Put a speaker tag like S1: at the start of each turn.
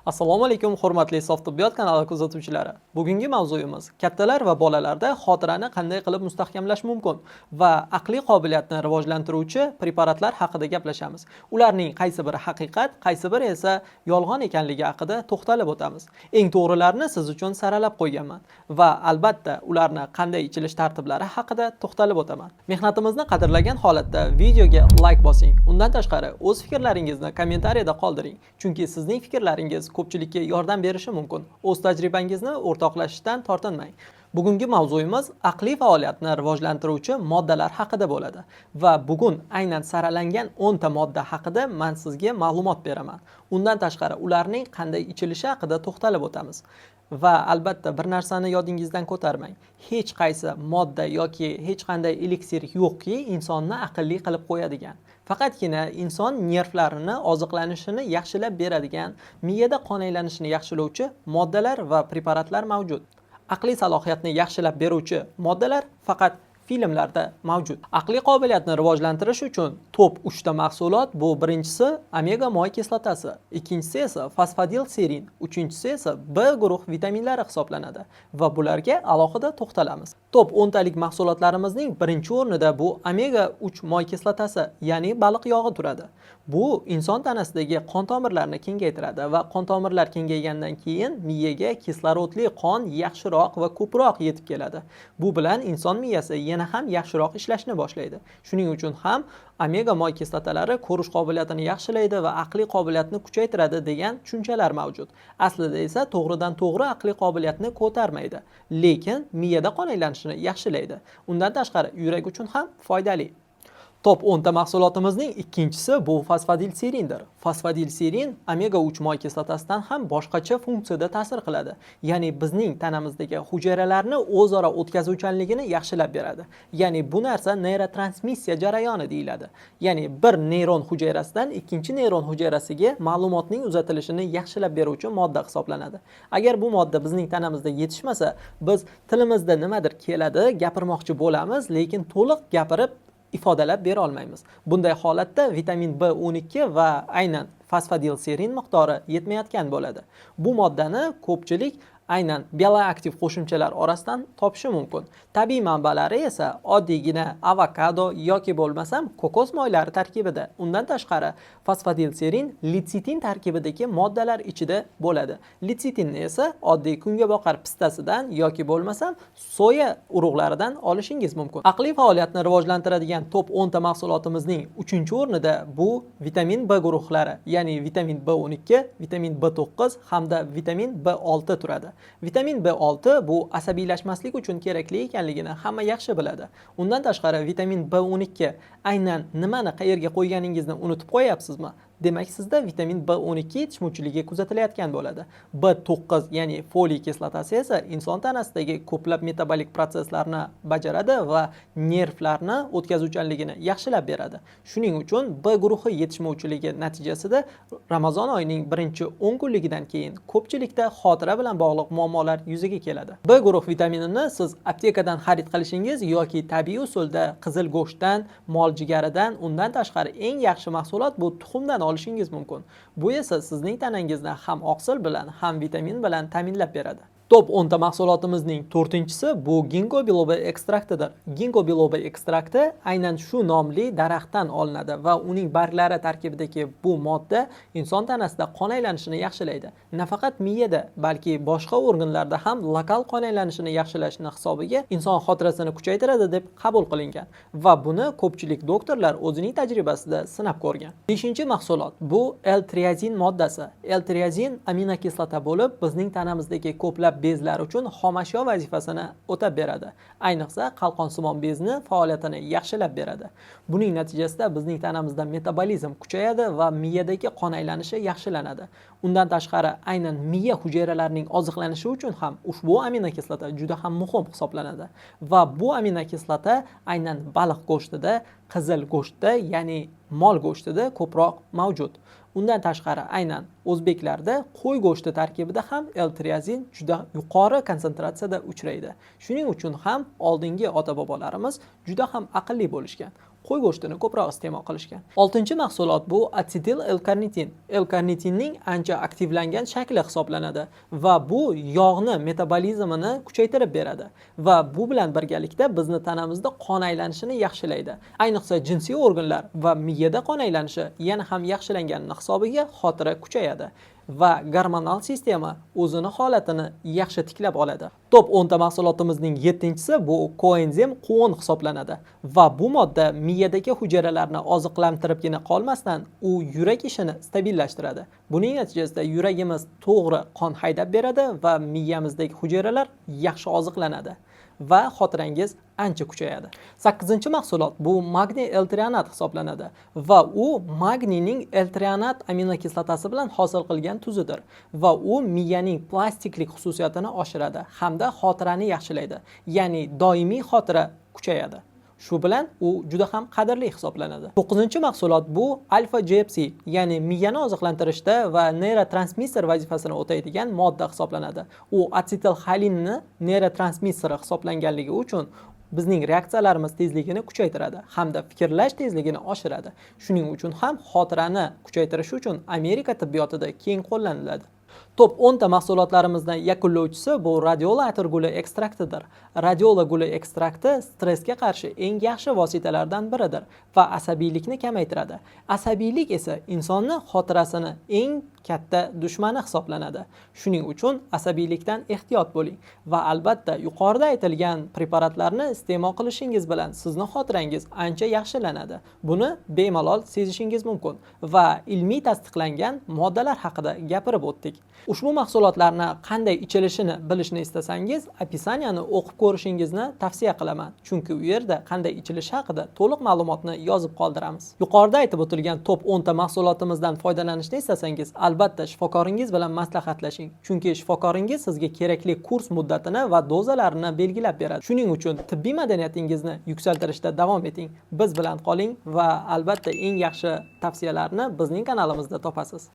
S1: Assalomu alaykum, hurmatli Sof tibbiyot kanali kuzatuvchilari. Bugungi mavzuyimiz kattalar va bolalarda xotirani qanday qilib mustahkamlash mumkin va aqliy qobiliyatni rivojlantiruvchi preparatlar haqida gaplashamiz. Ularning qaysi biri haqiqat, qaysi biri esa yolg'on ekanligi haqida to'xtalib o'tamiz. Eng to'g'rilarini siz uchun saralab qo'yganman va albatta ularni qanday ichilish tartiblari haqida to'xtalib o'taman. Mehnatimizni qadrlagan holatda videoga like bosing. Undan tashqari o'z fikrlaringizni kommentariyada qoldiring. Chunki sizning fikrlaringiz ko'pchilikka yordam berishi mumkin. O'z tajribangizni o'rtoqlashishdan tortinmang. Bugungi mavzuyimiz aqliy faoliyatni rivojlantiruvchi moddalar haqida bo'ladi va bugun aynan saralangan 10 ta modda haqida man sizga ma'lumot beraman. Undan tashqari ularning qanday ichilishi haqida to'xtalib o'tamiz. Va albatta bir narsani yodingizdan ko'tarmang. Hech qaysi modda yoki hech qanday eliksir yo'qki, insonni aqlli qilib qo'yadigan. Faqatgina inson nervlarini oziqlanishini yaxshilab beradigan, miyada qon aylanishini yaxshilovchi moddalar va preparatlar mavjud. Aqliy salohiyatni yaxshilab beruvchi moddalar faqat filmlarda mavjud. Aqliy qobiliyatni rivojlantirish uchun top 3 ta mahsulot: bu birinchisi omega moy kislotasi, ikkinchisi esa fosfatidilserin, uchinchisi esa B guruh vitaminlari hisoblanadi va bularga alohida to'xtalamiz. Top 10 talik mahsulotlarimizning birinchi o'rnida bu omega 3 moy kislotasi, ya'ni baliq yog'i turadi. Bu inson tanasidagi qon tomirlarini kengaytiradi va qon tomirlar kengaygandan keyin miyaga kislorodli qon yaxshiroq va ko'proq yetib keladi. Bu bilan inson miyasi yana ham yaxshiroq ishlashni boshlaydi. Shuning uchun ham omega moy kislotalari ko'rish qobiliyatini yaxshilaydi va aqliy qobiliyatni kuchaytiradi degan tushunchalar mavjud. Aslida esa to'g'ridan to'g'ri aqliy qobiliyatni ko'tarmaydi, lekin miyada qon aylanishini yaxshilaydi. Undan tashqari yurak uchun ham foydali. Top 10 ta mahsulotimizning ikkinchisi bu fosfatidilserindir. Fosfatidilserin omega 3 moy kislotasidan ham boshqacha funksiyada ta'sir qiladi. Ya'ni bizning tanamizdagi hujayralarni o'zaro o'tkazuvchanligini yaxshilab beradi. Ya'ni bu narsa neyrotransmissiya jarayoni deyiladi. Ya'ni bir neyron hujayrasidan ikkinchi neyron hujayrasiga ma'lumotning uzatilishini yaxshilab beruvchi modda hisoblanadi. Agar bu modda bizning tanamizda yetishmasa, biz tilimizda nimadir keladi, gapirmoqchi bo'lamiz, lekin to'liq gapirib ifodalab bera olmaymiz. Bunday holatda vitamin B12 va aynan fosfatidilserin miqdori yetmayotgan bo'ladi. Bu moddani ko'pchilik aynan bioaktiv qo'shimchalar orasidan topishi mumkin. Tabiiy manbalari esa oddiygina avokado yoki bo'lmasam kokos moylari tarkibida. Undan tashqari fosfatidilserin letsitin tarkibidagi moddalar ichida bo'ladi. Letsitinni esa oddiy kungaboqar pistasidan yoki bo'lmasam soya urug'laridan olishingiz mumkin. Aqliy faoliyatni rivojlantiradigan top 10 ta mahsulotimizning 3-o'rnida bu vitamin B guruhlari, ya'ni vitamin B12, vitamin B9 hamda vitamin B6 turadi. Vitamin B6 bu asabiylashmaslik uchun kerakli ekanligini hamma yaxshi biladi. Undan tashqari vitamin B12, aynan nimani qayerga qo'yganingizni unutib qo'yapsizmi? Demak, sizda vitamin B12 yetishmovchiligi kuzatilayotgan bo'ladi. B9, ya'ni foliy kislotasi esa inson tanasidagi ko'plab metabolik protsesslarni bajaradi va nervlarni o'tkazuvchanligini yaxshilab beradi. Shuning uchun B guruhi yetishmovchiligi natijasida Ramazon oyining birinchi 10 kunligidan keyin ko'pchilikda xotira bilan bog'liq muammolar yuzaga keladi. B guruh vitaminini siz aptekadan xarid qilishingiz yoki tabiiy usulda qizil go'shtdan, mol jigaridan, undan tashqari eng yaxshi mahsulot bu tuxumdan olishingiz mumkin. Bu esa sizning tanangizni ham oqsil bilan, ham vitamin bilan ta'minlab beradi. Top 10 ta mahsulotimizning to'rtinchisi bu ginkgo biloba ekstraktidir. Ginkgo biloba ekstrakti aynan shu nomli daraxtdan olinadi va uning barglari tarkibidagi bu modda inson tanasida qon aylanishini yaxshilaydi. Nafaqat miyada, balki boshqa organlarda ham lokal qon aylanishini yaxshilashni hisobiga inson xotirasini kuchaytiradi deb qabul qilingan va buni ko'pchilik doktorlar o'zining tajribasida sinab ko'rgan. Beshinchi mahsulot bu L-triazin moddasi. L-triazin aminokislota bo'lib, bizning tanamizdagi ko'plab bezlar uchun xomashyo vazifasini o'tab beradi. Ayniqsa qalqonsimon bezni faoliyatini yaxshilab beradi. Buning natijasida bizning tanamizda metabolizm kuchayadi va miyadagi qon aylanishi yaxshilanadi. Undan tashqari aynan miya hujayralarining oziqlanishi uchun ham ushbu aminokislota juda ham muhim hisoblanadi. Va bu aminokislota aynan baliq go'shtida, qizil go'shtda, ya'ni mol go'shtida ko'proq mavjud. Undan tashqari aynan o'zbeklarda qo'y go'shti tarkibida ham L-triazin juda yuqori konsentratsiyada uchraydi. Shuning uchun ham oldingi ota-bobolarimiz juda ham aqlli bo'lishgan. Qo'y go'shtini ko'proq iste'mol qilishgan. Oltinchi mahsulot bu atsetil L-karnitin. L-karnitinning ancha aktivlangan shakli hisoblanadi va bu yog'ni metabolizmini kuchaytirib beradi va bu bilan birgalikda bizni tanamizda qon aylanishini yaxshilaydi. Ayniqsa jinsiy organlar va miyada qon aylanishi yana ham yaxshilanganini hisobiga xotira kuchayadi va gormonal sistema o'zini holatini yaxshi tiklab oladi. Top 10 ta mahsulotimizning 7-si bu koenzim Q10 hisoblanadi va bu modda miyadagi hujayralarni oziqlantiribgina qolmasdan, u yurak ishini stabillashtiradi. Buning natijasida yuragimiz to'g'ri qon haydab beradi va miyamizdagi hujayralar yaxshi oziqlanadi va xotirangiz ancha kuchayadi. Sakkizinchi mahsulot bu magniy L-treonat hisoblanadi va u magniyning L-treonat aminokislotasi bilan hosil qilgan tuzidir va u miyaning plastiklik xususiyatini oshiradi hamda xotirani yaxshilaydi. Ya'ni doimiy xotira kuchayadi. Shu bilan u juda ham qadrli hisoblanadi. To'qqizinchi mahsulot bu alfa GPC, ya'ni miyani oziqlantirishda va neyrotransmitter vazifasini o'taydigan modda hisoblanadi. U atsetilxolinni neyrotransmitteri hisoblanganligi uchun bizning reaksiyalarimiz tezligini kuchaytiradi hamda fikrlash tezligini oshiradi. Shuning uchun ham xotirani kuchaytirish uchun Amerika tibbiyotida keng qo'llaniladi. Top 10 ta mahsulotlarimizdan yakunlovchisi bu radiola atirguli ekstraktidir. Radiola guli ekstrakti stressga qarshi eng yaxshi vositalardan biridir va asabiylikni kamaytiradi. Asabiylik esa insonni xotirasini eng katta dushmani hisoblanadi. Shuning uchun asabiylikdan ehtiyot bo'ling va albatta yuqorida aytilgan preparatlarni iste'mol qilishingiz bilan sizni xotirangiz ancha yaxshilanadi. Buni bemalol sezishingiz mumkin va ilmiy tasdiqlangan moddalar haqida gapirib o'tdik. Ushbu mahsulotlarni qanday ichilishini bilishni istasangiz, описание ni o'qib ko'rishingizni tavsiya qilaman. Chunki u yerda qanday ichilishi haqida to'liq ma'lumotni yozib qoldiramiz. Yuqorida aytib o'tilgan top 10 ta mahsulotimizdan foydalanishni istasangiz, albatta shifokoringiz bilan maslahatlashing. Chunki shifokoringiz sizga kerakli kurs muddatini va dozalarini belgilab beradi. Shuning uchun tibbiy madaniyatingizni yuksaltirishda davom eting. Biz bilan qoling va albatta eng yaxshi tavsiyalarni bizning kanalimizda topasiz.